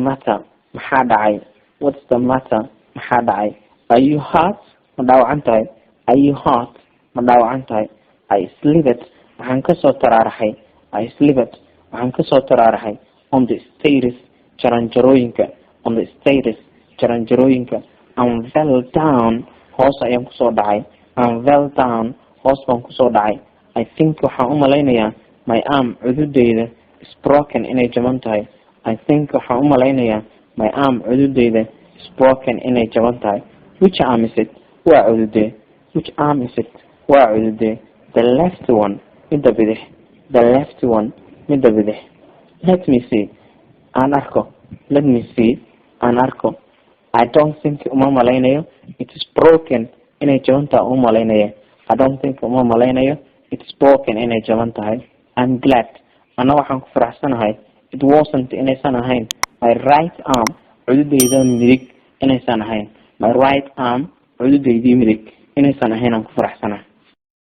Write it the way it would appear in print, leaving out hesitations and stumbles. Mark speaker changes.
Speaker 1: matter? Maxaa dhacay? What's the matter? Maxaa dhacay? Are you hurt? Ma dhaawacan tahay? Are you hurt? Ma dhaawacan tahay? I slipped, waxaan kasoo taraaraxay. I slipped, waxaan kasoo taraaraxay. On the stairs, jaranjarooyinka. On the stairs, jaranjarooyinka. And fell down, hoos ayaan kusoo dhacay. And fell down, hoos baan kusoo dhacay. I think, waxaan u malaynayaa, my arm, cududeyda, is broken, inay jaban tahay. I think, waxaan u malaynayaa, my arm, cududeyda, is broken, inay jaban tahay. Which arm is it? Waa cududee? Which arm is it? Waa cududee? The left one, midda bidix. The left one, midda bidix. Let me see, aan arko. Let me see, aan arko. I don't think, uma malaynayo, it is broken, inay jaban tahay uma malaynaya. I don't think, uma malaynayo, it is broken, inay jaban tahay. I'm glad, ana waxaan ku faraxsanahay, it wasn't, inaysan ahayn, my right arm, cududeyda midig inaysan ahayn. My right arm, cududeydii midig inaysan ahayn aan ku faraxsanahay.